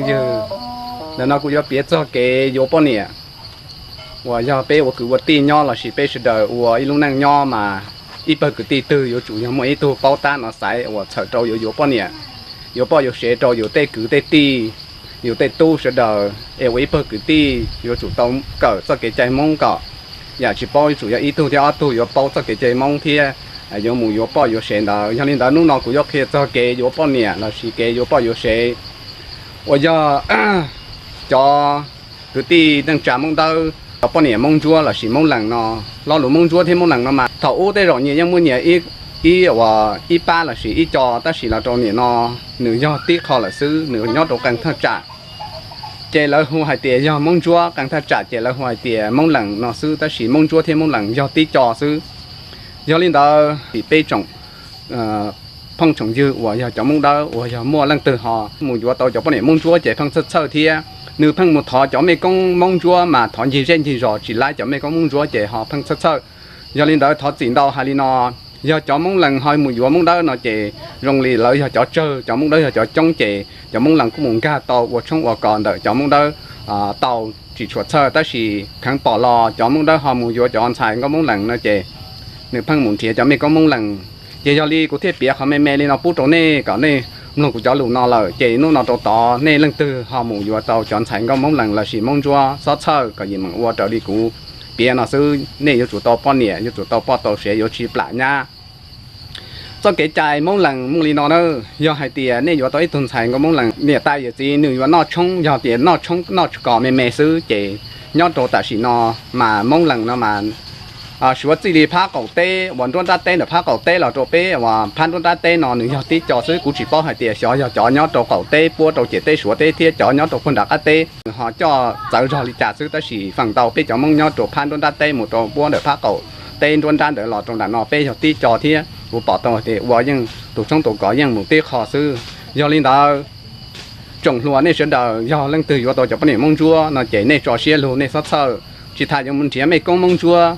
Ywg, ntawm no kuv yuav piav txog kev yuav poj niam uas yog peb ua kwv ua tij nyob lossis peb sawv daws ua ib lub neej nyob mas ib pawg kwv tij twg yuav tsum yog muaj ib tug paub tab no xaiv uas txhawm rau yuav yuav poj niam, yuav poj yuav sev rau yus tej kwv tej tij, yus tej tub sawv daws es ua ib pawg kwv tij yuav tsum tau kawm txoj kev cai Hmoob kom yam tsis paub yuav tsum yog ib tug thiab ob tug yuav paub txoj kev cai Hmoob thiab yuav mus yuav poj yuav sev ntawd. Yog li ntawd hnub no kuv yuav qhia txog kev yuav poj niam lossis kev yuav poj yuav sev uas yog cov kwv tij neej tsa Hmoob Dawb, cov poj niam Hmoob Ntsuab lossis Hmoob Lees no. Lo lus Hmoob Ntsuab thiab Hmoob Lees no mas thaum ub tej zaum nyias yeej muaj nyias ib uas ib pab lossis ib co, tab sis los rau nim no nws yog tib qho lawm xwb, nws nyob rau qee thaj tsam. Ces lawv hu hais tias yog Hmoob Ntsuab, qee thaj tsam ces lawv hu hais tias Hmoob Lees no xwb, tab sis Hmoob Ntsuab thiab Hmoob Lees yog tib co xwb. Yog li ntawd peb tsoom phooj tsoom ywg uas yog cov Hmoob Dawb uas yog muaj leej twg ho mus yuav tau cov poj niam Hmoob Ntsuab ces pheej txhawj txhawj thiab. Nws pheej mus thov cov mej koob Hmoob Ntsuab mas thov ncig zej ncig zos tsis laib cov mej koob Hmoob Ntsuab ces ho pheej txhawj txhawj. Yog li ntawd thov txim ntau hais li no, yog cov Hmoob Lees ho mus yuav Hmoob Dawb no ces zoo li lawv yog cov tsawg, cov Hmoob Dawb yog cov coob ces cov Hmoob Lees kuj mus nkag tau ua tshoob ua kos ntawm cov Hmoob Dawb tau tsis tshua txhawj, tab sis kheev pom los cov Hmoob Dawb ho mus yuav cov ntxhais nkauj Hmoob Lees no ces nws pheej mus nrhiav cov mej koob Hmoob Lees. Ces yog li kuv thiaj piav qhov me me li no pub rau nej kom nej mloog kuv cov lus no lawm ces hnub no rau tod nej leej twg ho mus yuav tau cov ntxhais nkauj Hmoob Lees lossis Hmoob Ntsuab txhob txhawj, kom yim meem ua raws li kuv piav no xwb, nej yuav tsum tau poj niam, yuav tsum tau poj tau sev, yuav tsis plam nyab. Txoj kev cai Hmoob Lees muaj li no na, yog hais tias nej yuav tau ib tug ntxhais nkauj Hmoob Lees, niam tais yawm txiv nws yuav noj tshoob, yog tias noj tshoob noj kos me me xwb ces nyob rau tam sim no mas Hmoob Lees no mas suav txij li phab qaum teb uas nruab nrab teb ntawm phab qaum teb los rau peb uas phab nruab nrab teb no nws yog tib co xwb. Kuv tsis paub hais tias xyov yog cov nyob rau qaum teb puab rau ciam teb suav teb thiab cov nyob rau puag nram qab teb ho coj txawv zog li cas xwb, tab sis feem ntau peb cov Hmoob nyob rau phab nruab nrab teb mus rau puab ntawm phab qaum teb nruab nrab ntawd los rau nram no peb yog tib co thiab. Kuv pom tau tias ua yeej tus tshoob tus kos yeej mus tib qho xwb. Yog li ntawd tsoom hluas nej sawv daws yog leej twg yuav tau cov poj niam Hmoob Ntsuab no ces nej tso siab lug, nej txhob txhawj, tsis tas yuav mus nrhiav mej koob Hmoob Ntsuab,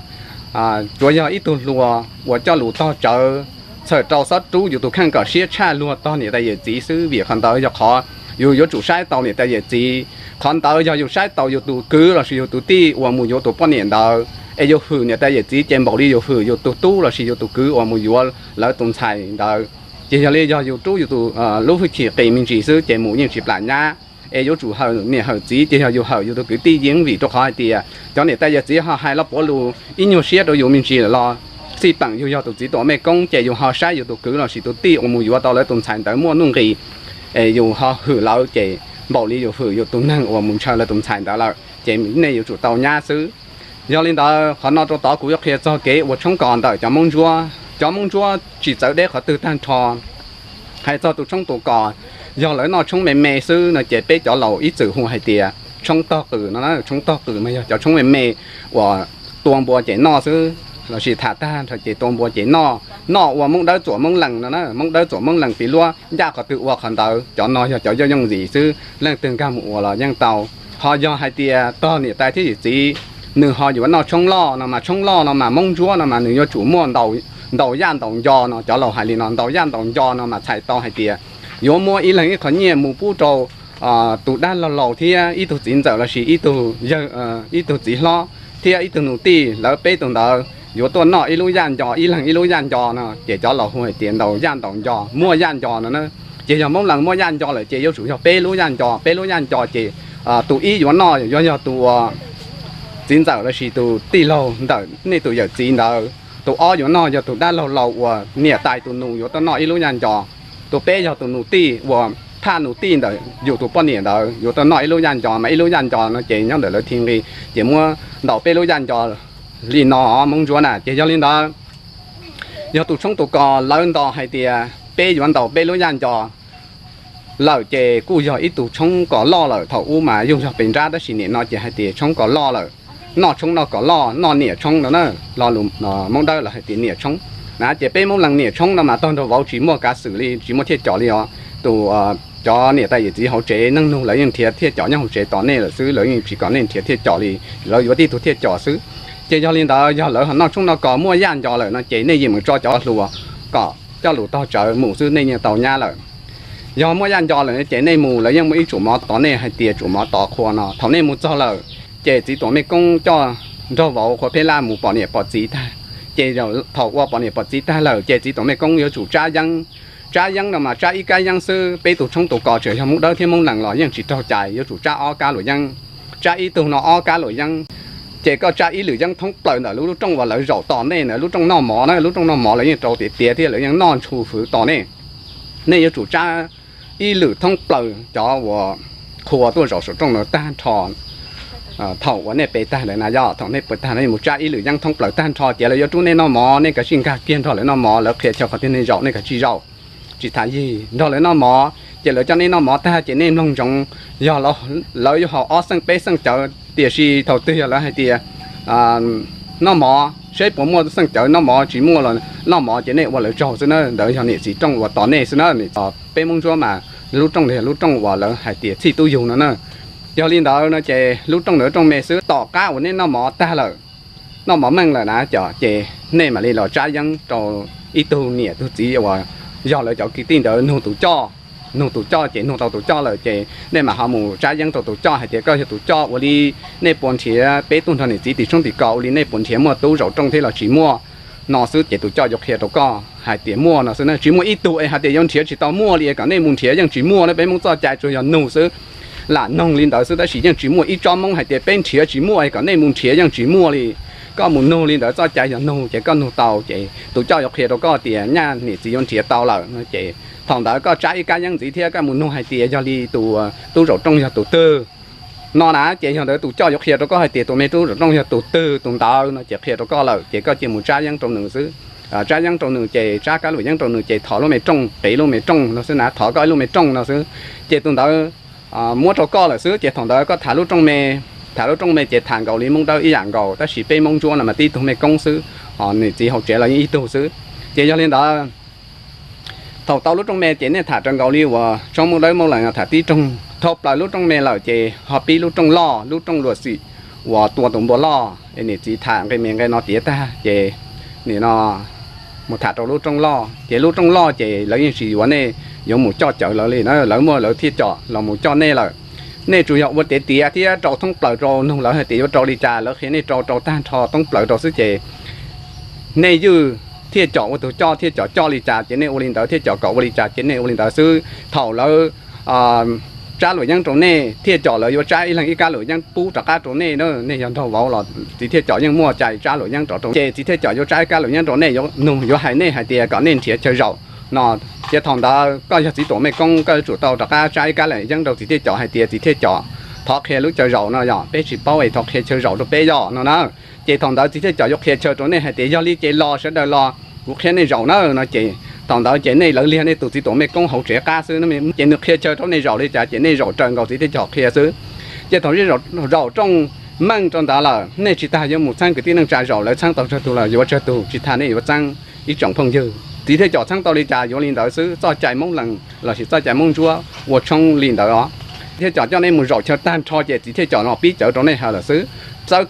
tsuav yog ib tug hluas uas coj lus tog tsawv, txhawm rau xob rub yus tus kheej kom siab tshaj luag tog niam tais yawm txiv xwb, vim qhov ntawd yog qhov yus yuav tsum saib tau niam tais yawm txiv. Qhov ntawd yog yus saib tau yus tus kwv lossis yus tus tij uas mus yuav tus poj niam ntawd es yus hwm niam tais yawm txiv ces npaum li yus hwm yus tus tub lossis yus tus kwv uas mus yuav lawv tus ntxhais ntawd. Ces yog li yog yus rub yus tus lub hwj chim qis me ntsis xwb ces mus yeej tsis plam nyab. Es yuav tsum hawm niam hawm txiv, ces yog yus hawm yus tus kwv tij yeej vim rau qhov hais tias cov niam tais yawm txiv ho hais los puav lus ib nyuag siab rau yus me ntsis lawm los xij peem yus yog tus txiv tus mej koob ces yus ho saib yus tus kwv lossis tus tij uas mus yuav tau lawv tus ntxhais ntawd muaj nuj nqis es yus ho hwm lawv ces npaum li yus hwm yus tus neeg uas mus ntshaw lawv tus ntxhais ntawd lawm, ces nej yuav tsum tau nyab xwb. Yog li ntawd qhov no rau tod kuv yuav qhia txog kev ua tshoob kos ntawm cov Hmoob Ntsuab. Cov Hmoob Ntsuab tsis txawv deb qhov twg tag nrho. Hais txog tus tshoob tus kos, yog lawv noj tshoob me me xwb no ces peb cov laus ib txwm hu hais tias tshoob tog qws no. Tshoob tog qws mas yog cov tshoob me me uas tua npua ces noj xwb, lossis tham tag nrho ces tua npua ces noj, noj ua Hmoob Dawb txuam Hmoob Lees no na. Hmoob Dawb txuam Hmoob Lees piv luab ncaj qhov twg ua qhov ntawd, cov no yog cov yooj yooj yim xwb, leej twg nkag mus ua los yeej tau. Ho yog hais tias tog niam tais thiab yawm txiv, nws ho yuav noj tshoob loj no mas, tshoob loj no mas Hmoob Ntsuab no mas nws yuav tsum muaj ntaus yaj ntaus nco no, cov laus hais li no, ntaus yaj ntaus nco no mas txhais tau hais tias yuav muab ib leeg ib qho nyiaj mus pub rau tus dab laug laus thiab ib tug txiv ntxawm lossis ib tug yawg, ib tug txiv hlob thiab ib tug nus tij, lawv peb tug ntawd yuav tuaj noj ib lub yaj nco, ib leeg ib lub yaj nco no, ces cov laus hu hais tias ntaus yaj ntaus nco, muaj yaj nco no na. Ces yog Hmoob Lees muaj yaj nco lawm ces yuav tsum yog peb lub yaj nco, peb lub yaj nco ces tus ib yuav noj yuav yog tus uas txiv ntxawm lossis tus tij laug ntawm nej tus yawm txiv ntawd, tus ob yuav noj yog tus dab laug laus uas niam tais tus nus yuav tuaj noj ib lub yaj nco, tus peb yog tus nus tij uas thaj nus tij ntawm yus tus poj niam ntawd yuav tuaj noj ib lub yaj nco, mas ib lub yaj nco no ces nyob ntawm lawv thi nqi, ces muab ntaus peb lub yaj nco li no Hmoob Ntsuab na. Ces yog li ntawd, yog tus tshoob tus kos lawv nto hais tias peb yuav ntaus peb lub yaj nco lawm ces kuj yog ib tug tshoob kos loj lawm. Thaum ub mas yug zog pes nrab, tab sis nim no ces hais tias tshoob kos loj lawm, noj tshoob noj kos loj, noj niam tshoob no na. Lo lus Hmoob Dawb lawv hais tias niam tshoob na. Ces peb Hmoob Lees niam tshoob no mas tog nrog vauv tsis muaj kav xwm li, tsis muaj thiaj com li os. Tus, cov niam tais yawm txiv hauv tsev neej nug lawv yeej nrhiav thiaj com nyob hauv tsev tos nej lawm xwb, lawv yeej tsis kom nej nrhiav thiaj com li, lawv yuav tib tug thiaj com xwb. Ces yog li ntawd yog lawv ho noj tshoob noj kos muaj yaj nco lawm no ces nej yeej meem tso cov hluas kom coj lus tog tsawv mus xwb, nej yeej tau nyab lawm. Yog muaj yaj nco lawm ces nej mus, lawv yeej muaj ib tsum mov tos nej hais tias tsum mov tos qhua no. Thaum nej mus txog lawm, ces txiv tuam mej koob coj nraug vauv qhua pheb laj mus pom niam pom txiv tag. Ces thaum uas pom niam pom txiv tag lawm ces txiv tuam mej koob yuav tsum tsab yeeb. Tsab yeeb no mas tsab ib kab yeeb xwb, peb tug tshoob tus kos tseem yog Hmoob Dawb thiab Hmoob Lees los yeej tsis raug cais, yuav tsum tsab ob kab luam yeeb. Tsab ib tug no ob kab luam yeeb, ces koj tsab ib lwm yeeb thoob plaws ntawm lub, lub rooj uas lawv zaum tos nej na, lub rooj noj mov na, lub rooj noj mov lawv yeej rau tiav tiav thiab lawv yeej noj ntshua fwv tos nej. Nej yuav tsum tsab ib lwm thoob plaws cov uas qhua tuaj zaum saum rooj no tag nrho. Thaum uas nej pe tag ntawd na, yog thaum nej pe tag no nej mus tsab ib lwm yeeb thoob plaws tag nrho ces lawv yuav rub nej noj mov, nej kav tsij nkag kiag nrog lawv noj mov, lawv qhia chaw qhov twg nej zaum nej kav tsij zaum. Tsis tas yig nrog lawv noj mov, ces lawv coj nej noj mov tag ces nej mloog ntsoov, yog lawv yuav haus ob xeej peb xeej cawv, tiam sis thaum twg yog lawv hais tias noj mov seb puas muaj xeej cawv, noj mov tsis muaj los noj mov ces nej ua lawv tsaug xwb na. Ntawd yog niam txiv rooj uas tos nej xwb na. Peb Hmoob Ntsuab mas lub rooj ntawd yog lub rooj uas lawv hais tias txhij tub yug no na. Yog li ntawd no ces lub rooj ntawd rooj me xwb, tom qab uas nej noj mov tag lawm, noj mov meej lawm na cov, ces nej mam li los tsab yeeb rau ib tug niam tug txiv uas yog lawv cov kwv tij ntawd nug tus coj. Nug tus coj ces nug tau tus coj lawm ces nej mam ho mus tsab yeeb rau tus coj hais tias koj yog tus coj ua li, nej puas nrhiav peb tuaj nrog niam txiv tim tshoob tim kos ua li, nej puas nrhiav muaj tub zaum rooj thiab los tsis muaj no xwb, ces tus coj yuav qhia rau koj hais tias muaj no xwb na. Tsis muaj ib tug es hais tias yuav nrhiav tsis tau, muaj li es kom nej mus nrhiav yeej tsis muaj na. Peb Hmoob txoj cai tsuas yog nug xwb, lam noog li ntawd xwb tab sis yeej tsis muaj ib tsob Hmoob hais tias peb nrhiav tsis muaj es kom nej mus nrhiav yeej tsis muaj li. Koj mus nug li ntawd, txoj cai yog nug ces koj nug tau ces tus coj yuav qhia rau koj tias nyaj niam txiv yuav nrhiav tau lawm no ces thaum ntawd koj tsab ib kab yeeb ntxiv thiab koj mus nug hais tias yog li tus tub zaum rooj yog tus twg no na, ces yog ntawd tus coj yuav qhia rau koj hais tias tus me tub zaum rooj yog tus twg tus ntawd no ces qhia rau koj lawm ces koj cia mus tsab yeeb rau nws xwb. Tsab yeeb rau nws ces tsab kab luam yeeb rau nws ces thov lub me rooj, qiv lub me rooj no xwb na, thov koj ib lub me rooj no xwb. Ces tus ntawd muab rau koj lawm xwb ces thaum ntawd koj tham lub rooj me, tham lub rooj me ces tham nkaus li Hmoob Dawb ib yam nkaus tab sis peb Hmoob Ntsuab no mas tib tug mej koob xwb, niam txiv hauv tsev los yeej ib tug xwb. Ces yog li ntawd thaum tau lub rooj me ces nej tham raws nkaus li uas tshoob Hmoob Dawb Hmoob Lees tham tib rooj. Thau plaws lub rooj me lawm ces ho pib lub rooj loj, lub rooj luam xim uas tua tus npua loj es niam txiv tham nqe me nqe no tiav tag ces nim no mus tham rau lub rooj loj ces lub rooj loj ces lawv yeej tsis yuav nej yuav mus coj cawv lawv li na, lawv muaj lawv thiaj com los mus coj nej lawm. Nej tsuas yog ua tiav tiav thiab rau thoob plaws rau, nug lawv hais tias yuav rau li cas lawv qhia nej rau, rau tag nrho thoob plaws rau xwb ces nej ywj thiaj com ua tus coj, thiaj com coj li cas ces nej ua li ntawd, thiaj com kom ua li cas ces nej ua li ntawd xwb. Thaum lawv tsab luam yeeb rau nej, thiaj com lawv yuav tsab ib leeg ib kab luam yeeb pub rov qab rau nej na. Nej yog nraug vauv los txiv thiaj com yeej muaj cai tsab luam yeeb rov rau, ces txiv thiaj com yuav tsab ib kab luam yeeb rau nej, yuav nug yuav hais nej hais tias kom nej nrhiav chaw zaum no. Ces thaum ntawd koj yog txiv tuam mej koob koj yuav tsum tau rov qab tsab ib kab luam yeeb rau txiv thiaj com hais tias txiv thiaj com thov qhia lub chaw zaum no yog peb tsis paub es thov qhia chaw zaum rau peb yog no na. Ces thaum ntawd txiv thiaj com yuav qhia chaw rau nej hais tias yog li ces los sawv daws los kuv qhia nej zaum na no ces thaum ntawd ces nej lawv liag nej tus txiv tuam mej koob hauv tsev qab xwb ces nws qhia chaw rau nej zaum li cas ces nej zaum raws nkaus txiv thiaj com qhia xwb. Ces thaum zaum rooj meej rau ntawd lawm nej tsis tas yuav mus txheeb kwv tij neej tsa zaum, lawv txheeb tau tsawg tus los yuav tsawg tus, tsis tas nej yuav txeeb ib tsoom phooj ywg. Txiv thiaj com txheeb tau li cas yuav li ntawd xwb, txoj cai Hmoob Lees lossis txoj cai Hmoob Ntsuab ua tshoob li ntawd os. Txiv thiaj com coj nej mus zaum chaw tag nrho ces txiv thiaj com los pib cawv rau nej haus lawm xwb. Txawb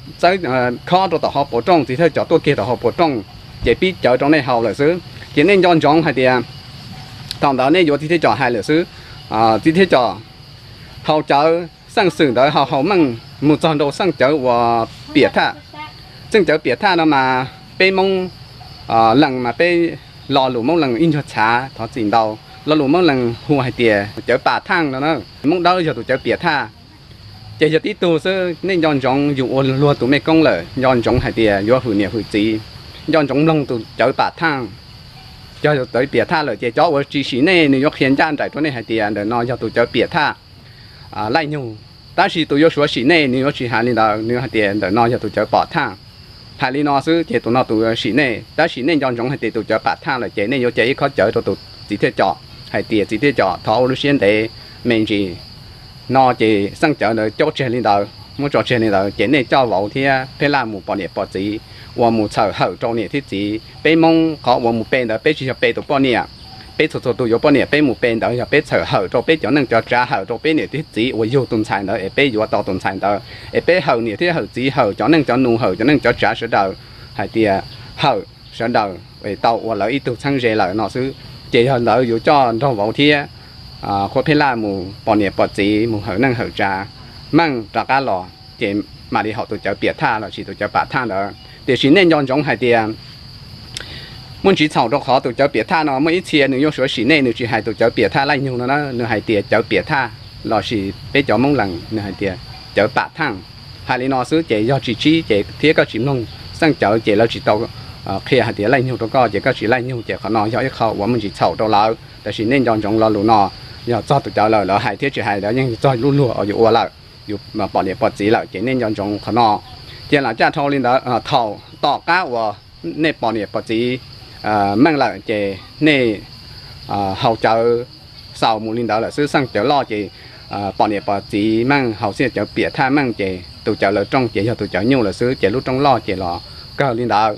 khob rau tom hauv paus rooj, txiv thiaj com tuaj kiag tom hauv paus rooj ces pib cawv rau nej haus lawm xwb. Ces nej nco ntsoov hais tias thaum ntawd nej yuav txiv thiaj com hais lawm xwb. Txiv thiaj com haus cawv xeej xwm ntawd haus haus meej mus txog nrau xeej cawv uas piam thaj. Xeej cawv piam thaj no mas peb Hmoob Lees mas peb lo lus Hmoob Lees ib nyuag txhav thov txim ntau. Lo lus Hmoob Lees hu hais tias cawv pam thaaj no na, Hmoob Dawb yog tus cawv piam thaj. Ces yog tib tug xwb, nej nco ntsoov yus ua luag tus mej koob lawm nco ntsoov hais tias yuav hwm niam hwm txiv, nco ntsoov mloog tus cawv pam thaaj. Cov cawv piam thaj lawm ces cov uas tsis sim nej nws yuav qhia ncaj nraim rau nej hais tias ntawm no yog tus cawv piam thaj laij nyug. Tab sis tus yuav suav sim nej nws yuav tsis hais li ntawd, nws hais tias ntawm no yog tus cawv pom thaaj. Hais li no xwb ces tus no tus sim nej, tab sis nej nco ntsoov hais tias tus cawv pam thaaj lawm ces nej yuav cia ib khob cawv rau tus txiv thiaj com hais tias txiv thiaj com thov ua lub siab ntev me ntsis no ces xeej cawv ntawd caub tseg li ntawd, muab tso tseg li ntawd ces nej coj vauv thiab pheb laj mus pom niam pom txiv, uas mus txhawm hawm rau niam thiab txiv. Peb Hmoob qhov uas mus pe ntawd peb tsis yog pe tus poj niam. Peb txhua txhua tus yuav poj niam peb mus pe ntawd yog peb txhawm hawm rau peb cov neej cov tsav, hawm rau peb niam thiab txiv uas yug tus ntxhais ntawd es peb yuav tau tus ntxhais ntawd, es peb hawm niam thiab hawm txiv, hawm cov neej cov nus, hawm cov neej cov tsav sawv daws, hais tias hawm sawv daws es tau ua lawv ib tug txheeb ze lawm no xwb. Ces yog ntawd yuav coj nraug vauv thiab qhua pheb laj mus pom niam pom txiv, mus hawm neej hawm tsav, meej rov qab los ces mam li haum tus cawv piam thaj lossis tus cawv pam thaj ntawd. Tiam sis nej nco ntsoov hais tias muaj ntsis txhaum, rau qhov tus cawv piam thaj no muaj ib txhia nws yuav suav sim nej, nws tsis hais tus cawv piam thaj laij nyug no na, nws hais tias cawv piam thaj lossis peb cov Moob Lees nws hais tias cawv pam thaj. Hais li no xwb ces yog tsis tsib ces thiab koj tsis mloog xeej cawv ces lawv tsis tau qhia hais tias laij nyug rau koj ces koj tsis laij nyug, ces qhov no yog ib qho uas muaj ntsis txhaum rau lawv. Tab sis nej nco ntsoov lo lus no, yog txog tus cawv lawm, lawv hais thiab tsis hais lawv yeej txog lub luag uas yus ua lawm, yus pom niam pom txiv lawm, ces nej nco ntsoov qhov no. Ces lam caj dhau li ntawd, thaum tom qab uas nej pom niam pom txiv meej lawm ces nej haus cawv xaus mus li ntawd lawm xwb. Xeej cawv loj ces pom niam pom txiv meej, haus xeej cawv piam thaj meej ces tus cawv lawv rooj ces yog tus cawv nyuj lawm xwb, ces lub rooj loj ces los kawg li ntawd.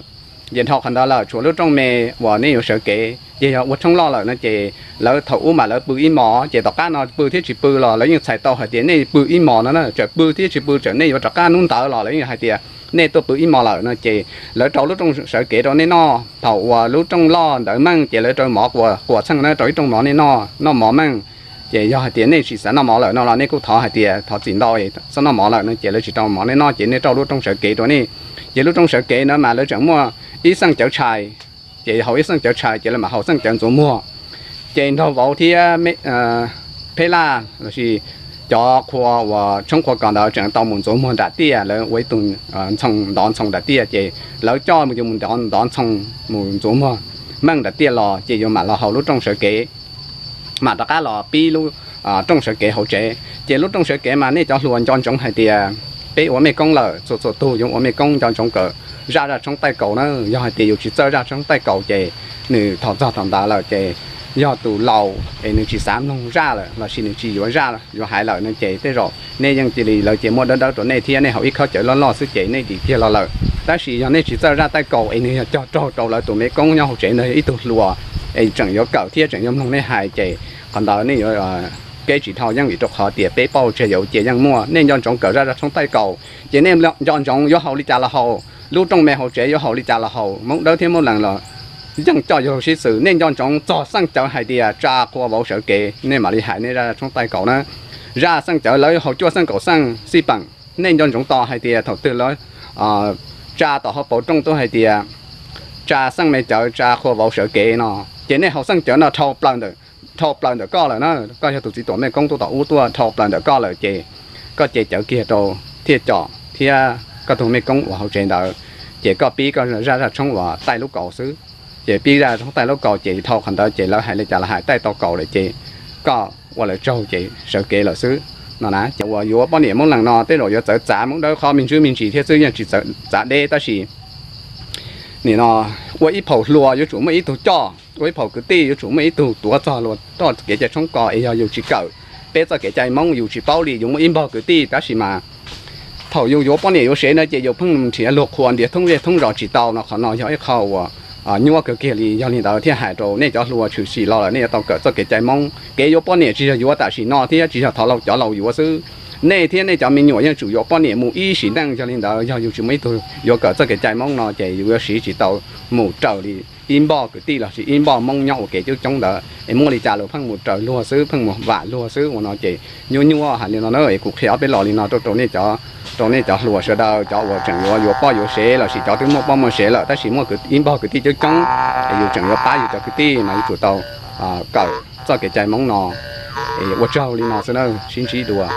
Ces dhau qhov ntawd lawm tshuav lub rooj me uas nej yuav sawv kev, ces yog ua tshoob loj lawm no ces lawv thaum ub mas lawv pw ib hmos, ces tom qab no pw thiab tsis pw los lawv yeej txhais tau hais tias nej pw ib hmos no na, txawm pw thiab tsis pw, txawm nej yuav rov qab hnub ntawd los lawv yeej hais tias nej tuaj pw ib hmos lawm no ces lawv rau lub rooj sawv kev rau nej noj. Thaum uas lub rooj loj ntawd meej ces lawv rau mov quas quas txheej na, rau ib rooj mov nej noj, noj mov meej. Ces yog hais tias nej tsis xav noj mov lawm no los nej kuj thov hais tias thov txim ntau, txhob noj mov lawm no ces lawv tsis rau mov nej noj, ces nej rau lub rooj sawv kev rau nej. Ces lub rooj sawv kev ntawd mas lawv tseem muaj ib xeej cawv tshais, ces haus ib xeej cawv tshais ces lawv mam haus xeej cawv ntxuav muag. Ces nraug vauv thiab pheb laj lossis cov qhua uas tshoob qhua kos ntawd tseem tau mus ntxuav muag nram tiaj, lawv ua ib tug ntxhoo, ntov ntxhoo nram tiaj, ces lawv coj yus mus ntov ntxhoo mus ntxuav muag meej nram tiaj los ces yus mam los haus lub rooj sawv kev, mam rov qab los pib lub rooj sawv kev hauv tsev. Ces lub rooj sawv kev mas nej cov hluas nco ntsoov hais tias peb ua mej koob lawm, txhua txhua tug yuav ua mej koob nco ntsoov kawm zaj zaj tshoob taij kaus na. Yog hais tias yus tsis txawj zaj tshoob taij kaus ces nws thaum txog thaum ntawd lawm ces yog tus laus es nws tsis xav mloog zaj lawm lossis nws tsis yuav zaj yuav hais lawm no ces tej zaum nej yeej cia li, lawv ces muab dawb dawb rau nej thiab nej haus ib khob cawv loj loj xwb ces nej dim kiag los lawm. Tab sis yog nej tsis txawj zaj taij kaus es nws yog cog raug rau lawv tus mej koob nyob hauv tsev ntawd yog ib tug hluas es tseem yuav kawm thiab tseem yuav mloog nej hais ces qhov ntawd nej yuav keb tsis dhau yeej, vim rau qhov tias peb paub tseg yus cia yeej muaj. Nej nco ntsoov kawm zaj zaj tshoob taij kaus ces nej nco ntsoov yuav haus li cas los haus, lub rooj me hauv tsev yuav haus li cas los haus, Hmoob Dawb thiab Hmoob Lees los yeej coj yus sib xws. Nej nco ntsoov txog xeej cawv hais tias tsa qhua vauv sawv kev nej mam li hais nej zaj zaj tshoob taij kaus na. Zaj xeej cawv lawv haus cuaj xeej kaum xeej xij peem, nej nco ntsoov tos hais tias thaum twg lawv tsa tom hauv paus rooj tuaj hais tias tsa xeej me cawv tsa qhua vauv sawv kev no, ces nej haus xeej cawv no dhau plaws ntawm koj lawm na. Koj yog tus txiv tuam mej koob tuaj tom ub tuaj dhau plaws ntawm koj lawm ces koj ce cawv kiag rau thiaj com thiab koj tus mej koob uas hauv tsev ntawd, ces koj pib koj zaj zaj tshoob uas taij lub kaus xwb. Ces pib zaj tshoob taij lub kaus ces dhau qhov ntawd ces lawv hais li cas los hais, taij tau kaus lawm ces koj ua lawv tsaug ces sawv kev lawm xwb no na. Ces uas yuav poj niam Hmoob Lees no tej zaum yuav txawv txav Hmoob Dawb qhov me ntsis me ntsis thiab xwb, yeej tsis txawv txav deb, tab sis nim no ua ib phaum hluas yuav tsum muaj ib tug coj, ua ib phaum kwv tij yuav tsum muaj ib tug tuav txog luag txoj kev cai tshoob ko es yog yus tsis kawm peb txoj kev cai Hmoob yus tsis paub li, yus muaj ib npog kwv tij tab sis mas thaum yus yuav poj niam yuav sev no ces yus pheej nrhiav luag qhuas ntiav thoob zej thoob zos tsis tau no, qhov no yog ib qho uas nyuaj kawg kiag li. Yog li ntawd thiaj hais rau nej cov hluas tshwm sim los lawm nej yuav tau kawm txoj kev cai Hmoob. Kev yuav poj niam tsis yog yuav tam sim no thiab tsis yog thov laus cov laus yuav xwb, nej thiab nej cov me nyuam yeej tsum yuav poj niam mus ib sim neej. Yog li ntawd yog yus tsis muaj ib tug yuav kawm txoj kev cai Hmoob no ces yus yuav siv tsis tau mus raws li ib npoj kwv tij lossis ib npoj Hmoob nyob ua ke coob coob ntawd es muaj li cas los pheej mus raws luag xwb, pheej mus vam luag xwb. Ua no ces nyuaj nyuaj hais li no na. Es kuv qhia ob peb los li no rau, rau nej cov, rau nej cov hluas sawv daws, cov uas tseem yuav yuav poj yuav sev lossis cov twb muaj poj muaj sev lawm tab sis muaj ib npog kwv tij coob coob, es yus tseem yuav pab yus cov kwv tij mas yuav tsum tau kawm txoj kev cai Hmoob no es ua tsaug li no xwb na, sib ntsib dua.